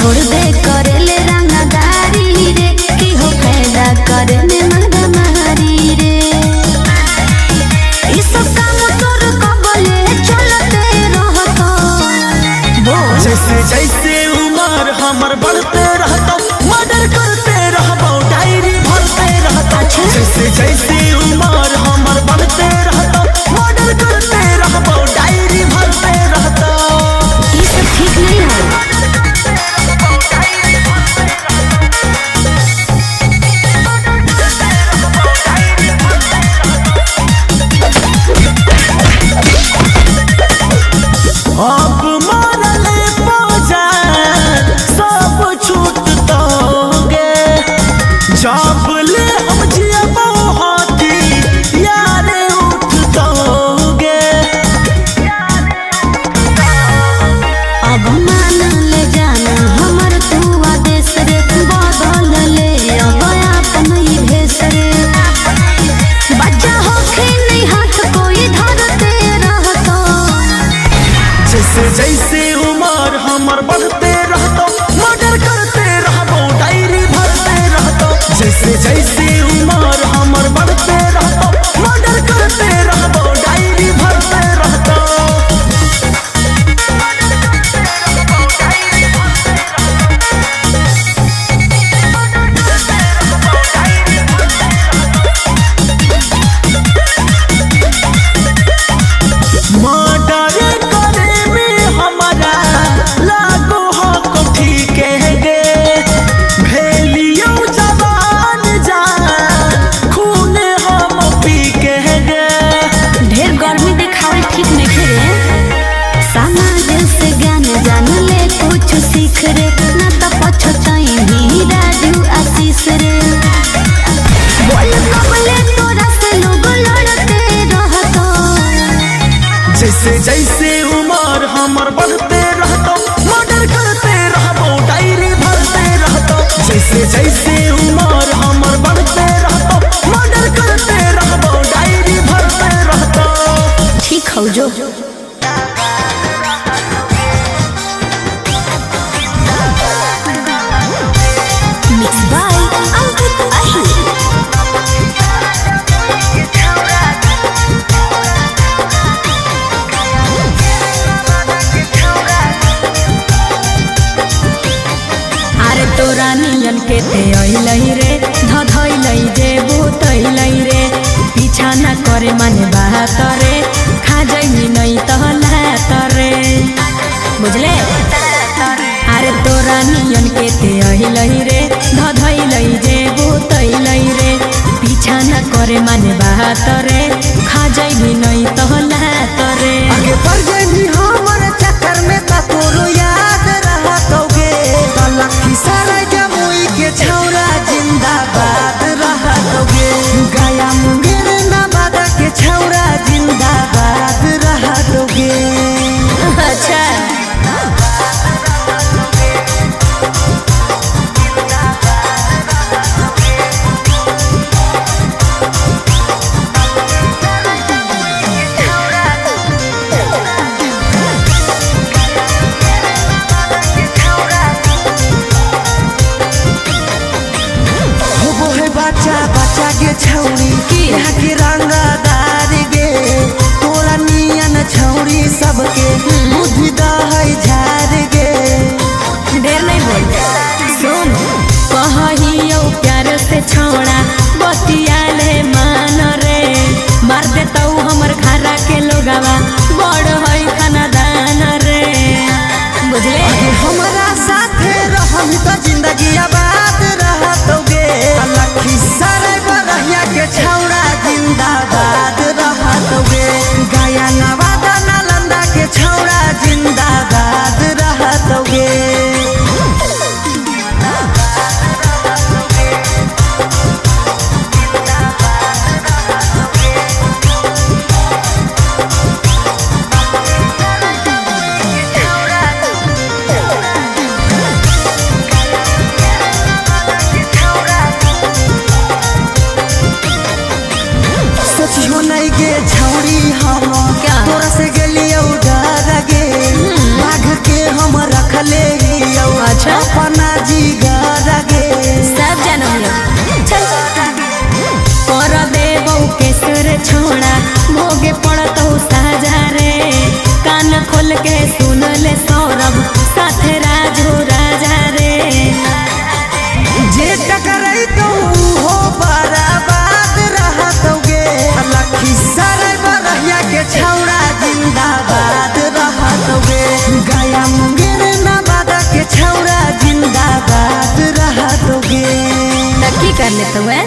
छोड़ दे करे ले रंगदारी रे, की हो फायदा करे में मारामारी रे। ई सब काम तोर कबले चलते रहतो। बोल। जैसे जैसे उम्र हमर बढ़ते रहतो, मर्डर करते रहबो, डायरी भरते रहतो। जैसे जैसे उम्र हमर बढ़ते रहतो, मर्डर करते रहबो, डायरी भरते रहतो। ई सब ठीक नहीं है। अब मरले पहुंचा सब छूट दोगे, जब ले हम जियबो हाथी यारे उठ दोगे। अब मान ले जाना हमर तू आदेश रे, बदल ले अब अपन ही भेष रे। बच्चा होखे नहीं हाथ कोई धरते रहतो। जैसे जैसे उम्र हमर बढ़ते रहतो, मर्डर करते रहबो, डायरी भरते रहतो। जैसे जैसे उम्र हमर बढ़ते रहतो, मर्डर करते रहबो, डायरी भरते रहतो। मर्डर करे में हमारा लागो हक ठीक गे, भेलियो जवान जा खून हम पी के गे। ढेर गर्मी दिखावल ठीक नहीं रे। समाज से ज्ञान जान ले कुछ सीख रे, ना तो पछताई ही राजू आशीष रे। बोल कबले तोरा से लोग लड़ते रहतो। जैसे जैसे उम्र हमर बढ़ते रहतो, मर्डर करते रहबो, डायरी भरते रहतो। जैसे जैसे उम्र हमर बढ़ते रहतो, मर्डर करते रहबो, डायरी भरते रहतो। ठीक हो जो। मिक्स बाय अंकित अहिर। अरे तोरा नियन के ते अइलै रे, धधैलै जे बुतैलै रे, पीछा ना करे माने बात रे, खा जैनी नै त लात रे, बुझले। अरे तोरा नियन के ते अइलै रे, धधैलै जे बुतैलै रे, पीछा ना करे माने बात रे, खा जैनी नै त लात रे। आगे बढ़ जइबी हमर चक्कर में त तोरो याद रहतौगे, त लखीसराय जमुई के छौरा जिंदाबाद रहतौगे, गया मुंगेर नवादा के छौरा जिंदाबाद रहतौगे। अच्छा होबो है बच्चा बच्चा के छौरी, यहाँ के रंगदार गे, तोरा नियन छौरी सबके बुद्धि दहै झार गे। ढेर नहीं बोल, सुन कहियो प्यार से छौड़ा बतिया ले मान रे, मार देतौ हमर घरा के लोगावा बड़ है खानदान रे, बुझले। आगे हमरा साथे रहबी त जिंदगी आबाद रहतौगे, लखीसराय बरहिया के छौरा जिंदाबाद रहतौगे, गया नवादा नालंदा के छौरा गया मुंगेर नवादा के छौरा जिंदाबाद रहतोगे। त की कर लेते हुए?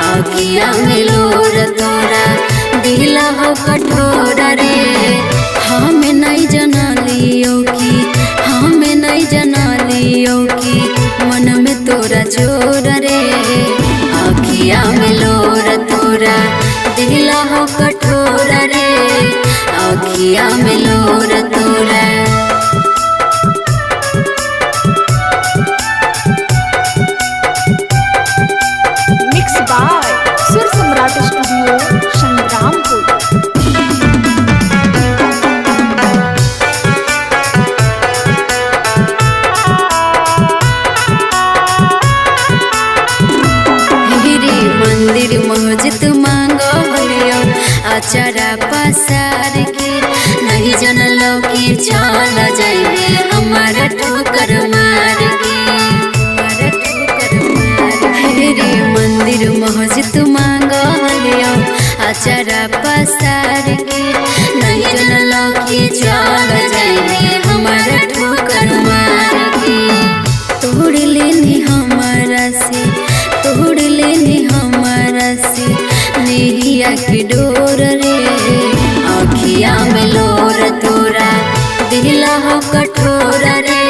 अखिया में लोर तोरा दिल हो कठोर रे। हमें नहीं जना लियो कि, हमें नहीं जना लियो कि मन में तोरा चोर रे। अखिया में लोर तोरा दिल हो कठोर रे। अखिया में लोर तोरा। सुर सम्राट स्टूडियो संग्रामपुर। रे मंदिर मस्जिद मांगो हलियो अचारा पसार के, नहीं जनलो कि चल जाइबे हमारा ठोकर मार के, हमारा ठोकर मार के। रे मंदिर मस्जिद मांगो हलियो अचारा पसार के, नहीं जनलो कि चल जाइबे हमारा ठोकर मार के। तोड़ लेनी हमारा से, तोड़ लेनी हमारा से नेहिया के डोर रे। अखिया में लोर तोरा दिल हो कठोर रे।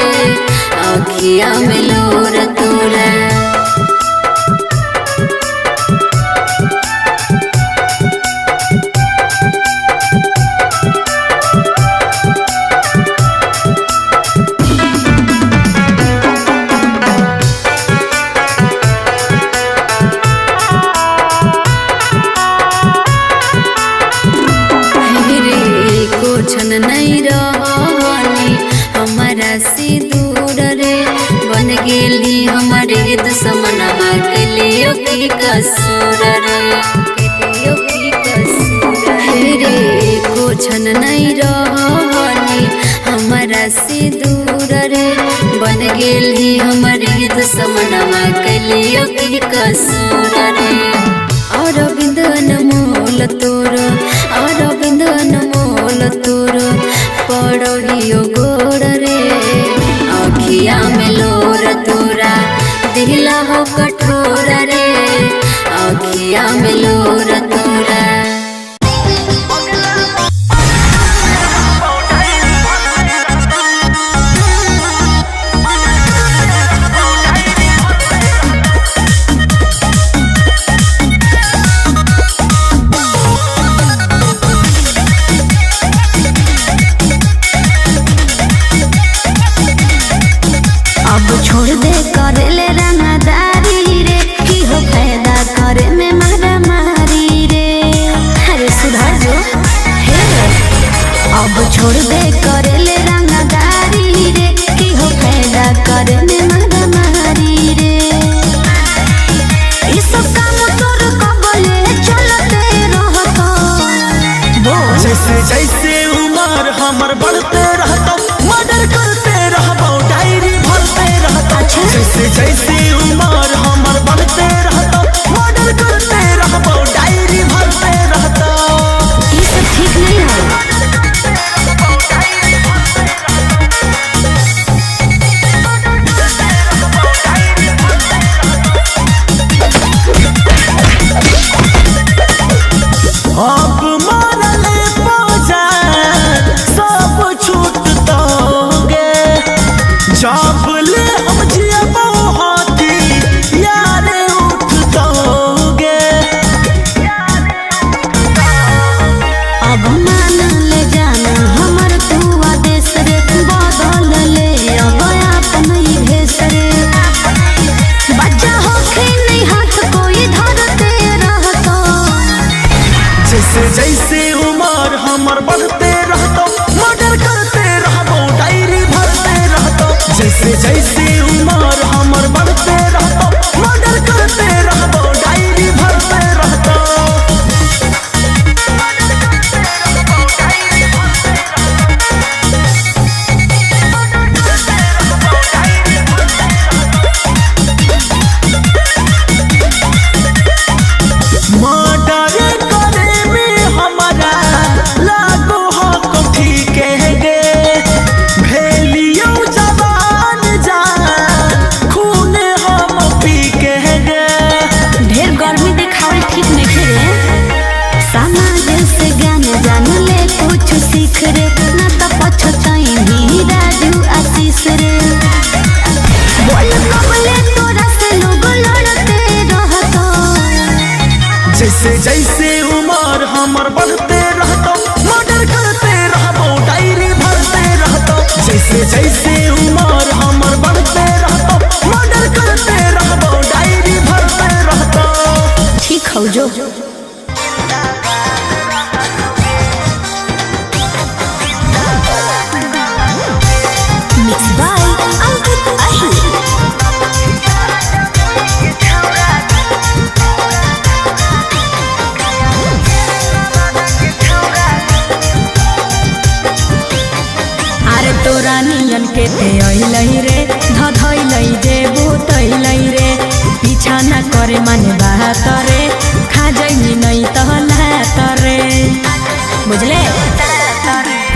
अखिया में लोर तोरा। नहीं रहनी हमारा से दूर रे, बन गेली हमारे दुश्मनवा के लिए की कसूर रे, के लिए की कसूर रे। कुछ नहीं रहनी हमारा से दूर रे, बन गेली हमारे दुश्मनवा के लिए की कसूर रे। अरविंद अनमोल तोर, अरविंद अनमोल तोर पड़ियो गोर रे। अखिया में लोर तोरा दिल हो कठोर रे। अखिया में लोर तोरा। अब छोड़ दे कर ले रंगदारी रे, की हो फायदा करे में मारा मारी रे। अरे सुधर जो हे। अब छोड़ दे कर ले रंगदारी रे, की हो फायदा करे में मारा मारी रे। ई सब काम तोर कबले चलते रहतो। बोल जैसे जैसे उम्र हमर बढ़ते रहतो, मर्डर करते रहबो, डायरी भरते रहतो। जैसे जैसे उमर हमर बढ़ते रहतो, मर्डर करते रहबो, डायरी भरते रहतो। मर्डर करे में हमारा लागो हो कथी के गे, भेलियो जवान जा खून हम पी के गे। ढेर गर्मी देखावल ठीक नहीं रे। समाज से ज्ञान जान ले कुछ सीख रे, ना तो पछताई भी राजू आशीष रे। बोल कबले तोरा से लोग लड़ते रहतो। जैसे जैसे उमर हमर बढ़ते रहतो, मर्डर करते रहबो, डायरी भरते रहतो। जैसे जैसे उमर हमर बढ़ते रहतो, मर्डर करते रहबो, डायरी भरते रहतो। ठीक हो जो। मिक्स बाय अंकित अहिर। अरे तोरा नियन के ते अइलै रे, धधैलै जे बुतैलै रे, पीछा ना करे माने बात रे, खा जैनी नै त लात रे, बुझले।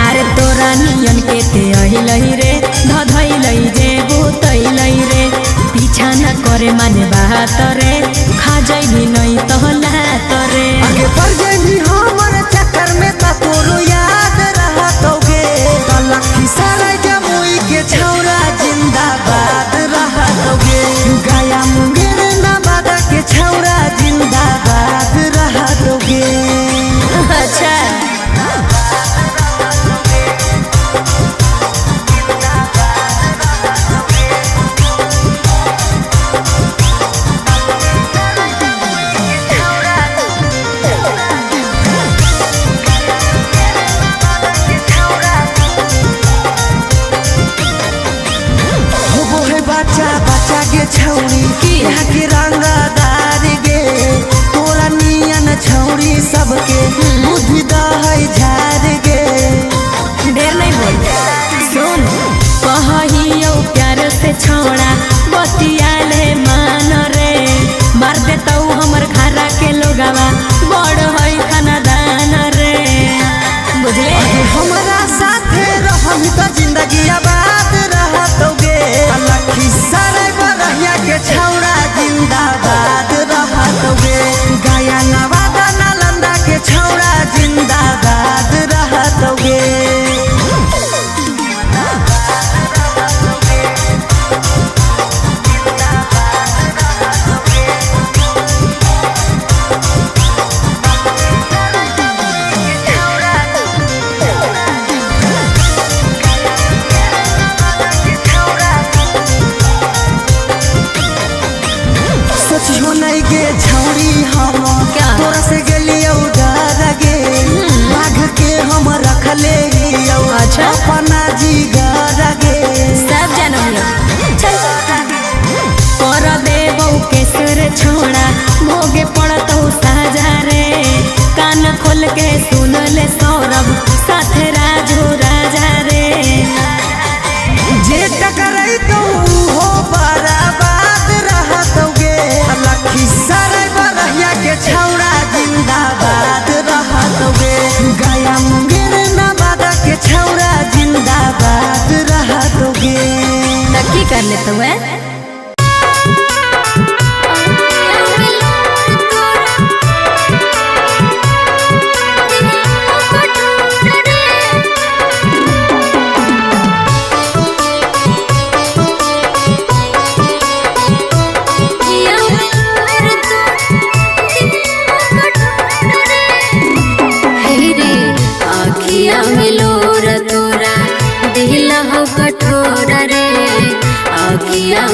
अरे तोरा नियन के ते अइलै रे, धधैलै जे बुतैलै रे, पीछा ना करे माने बात रे, खा जैनी नै त लात रे। आगे बढ़ जाइबी हमर चक्कर में त तोरो याद रहतौगे। लखीसराय जमुई के छौरा जिंदाबाद रहतौगे। गया मुंगेर नवादा के छौरा जिंदाबाद रहतौगे। अच्छा होबो है बच्चा बच्चा के छौरी, यहाँ के रंगदार गे, तोरा नियन छौरी सबके बुद्धि दहै झार गे। ढेर नहीं बोल, सुन कहियो प्यार से छौड़ा बतिया ले मान रे, मार देतौ हमर घरा के लोगावा बड़ है खानदान रे, बुझले। हमरा साथे रहबी त जिंदगी आबाद रहतौगे। लखीसराय बरहिया के छौरा जिंदाबाद रहतौगे। गया नवादा नालंदा के छौरा जिंदाबाद रहतौगे। सोचियो नहीं गे छौरी हम क्या? तोरा से गेलियौ डर गे, बाघ के हम रखले हियौ अच्छा? अपना जिगर गे। सब जानो हम लोग चल कर देबौ केसर छोड़ा भोगे पड़तौ साजा रे, कान खोल के सुन ले सौरभ साथे राजू राजा रे। जे टकरैतौ उहो बर्बाद रहतौगे। लखीसराय बरहिया के छौरा जिंदाबाद रहतौगे। गया मुंगेर नवादा के छौरा जिंदाबाद रहतौगे। त की कर लेतौ है। आखिया में लोर तोरा दिल हो कठोर रे, आखिया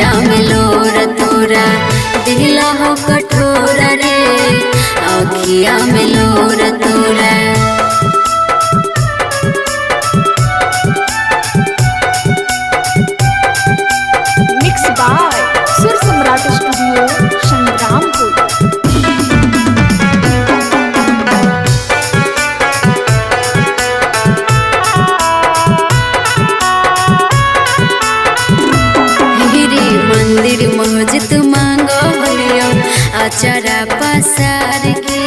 अखिया में लोर तोरा दिला हो कठोर रे, अखिया में लोर तोरा। Mix by Sur Samrat studio Sangrampur. रे मंदिर मस्जिद मांगो हलियो अचरा पसार के,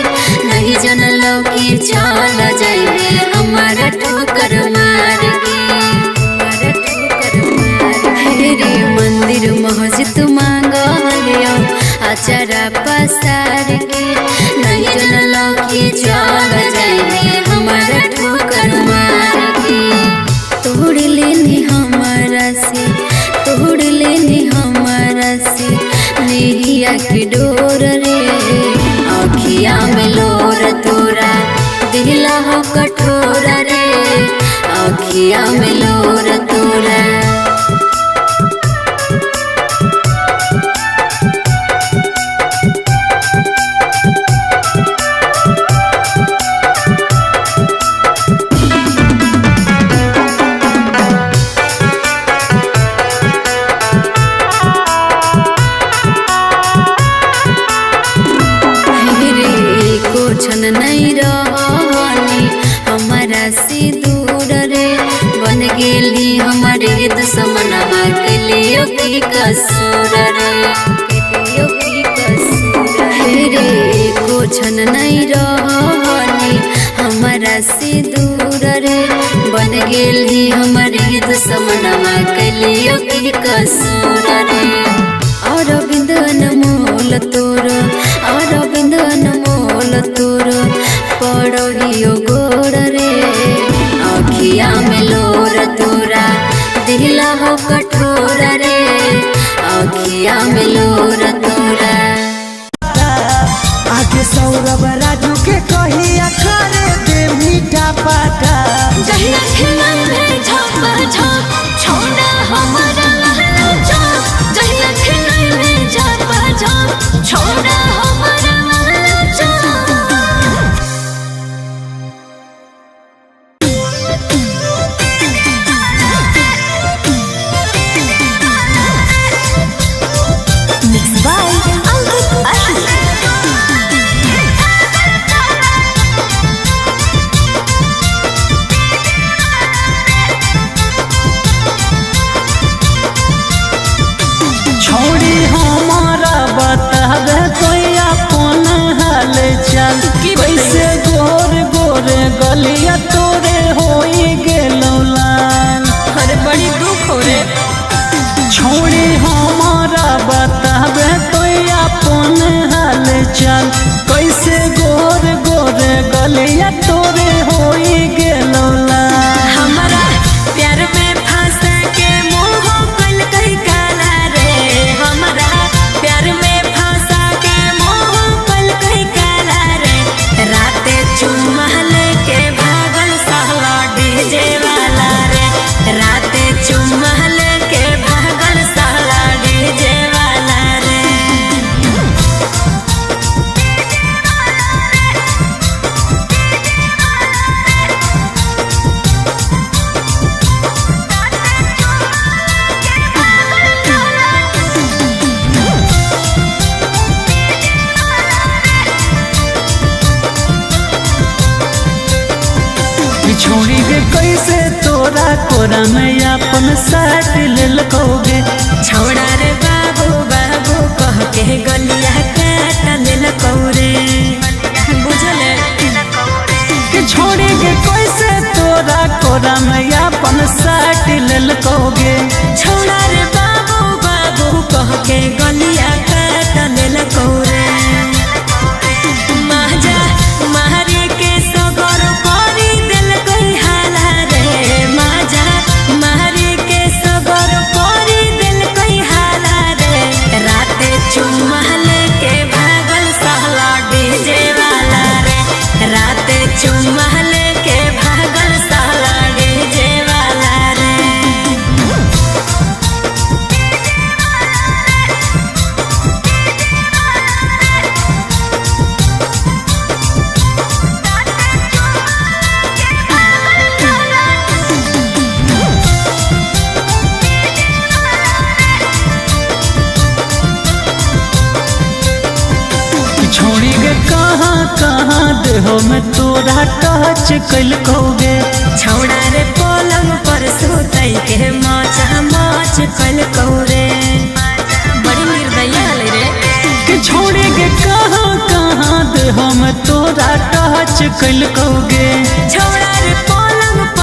नहीं जनलो कि चल जाइबे हमारा ठोकर मार के, हमारा ठोकर मार के। रे मंदिर मस्जिद मांगो हलियो अचरा पसार के, नहीं जनलो कि चल जाइबे हमारा ठोकर मार के। तोड़ लेनी हमारा से, तोड़ लेनी हमारा से नेहिया के डोर रे, अखिया में लोर तोरा दिला हो कठोर रे, अखिया में लोर तोरा। रे को छन नहीं रहनी हमारा से दूर रे, बन गेली हमारे दुश्मनवा के लिए की कसूर रे, के लिए की कसूर रे। को छन नहीं रहनी हमारा से दूर रे, बन गेली हमारे दुश्मनवा के लिए की कसूर रे। अरविंद अनमोल तोर, अरविंद अनमोल तोर पड़ोहियो गोड़ रे, अखिया में लोर तोरा दिला हो कठोर रे, अखिया में लोर तोरा। आगे सौरभ राजू के कहिया करे दे मीठा पाटा। जहिया खिलल रे झाप झाप छोड़ा हमारा लहला चाप, जहिया खिलल रे झाप झाप छोड़ा हमारा लहला चाप। मिक्स बाय अंकित अहिर। छोड़ी हमारा बतावे तो अपन हाल चाल, कैसे गोर गोर गलिया तोरे होई गेलो लाल। अरे बड़ी दुख हो रे। छोड़ी हमारा बतावे तो अपन हाल चाल, कैसे गोर गोर गलिया तोरे होई गेलो लाल। हमारा प्यार में फंस के मुंह कल कई काला रे, हमारा प्यार में फंस के मुंह कल कई काला रे, राते चुम्मा लेके भागल साला डीजे वाला रे, राते चुम्मा लेके भागल साला डीजे वाला रे। छोड़ी के कैसे तोरा कोरा में अपन साट लेलकोगे। छौड़ा रे बाबू बाबू कह के गलिया काट लेलकौ रे, बुझल कि छोड़ी के कैसे तोरा कोरा में अपन साट लेलकोगे। छौड़ा रे बाबू बाबू कह के गलिया काट लेलकौ रे। माजा मारे के सगर करी देलकै हाला रे, माजा मारे के सगर करी देलकै हाला रे, राते चुम्मा लेके भागल साला डीजे वाला रे, राते चुम्मा लेके भागल साला डीजे वाला रे। छोड़ी गे कहाँ कहाँ देहो में तोरा टच कैलकौगे। छौड़ा रे पलंग पर सुतई के माचा माच कल रे। बड़ी निर्दयी हलै रे। कि छोड़ी गे कहाँ कहाँ देहो में तोरा टच कैलकौगे। छौड़ा रे।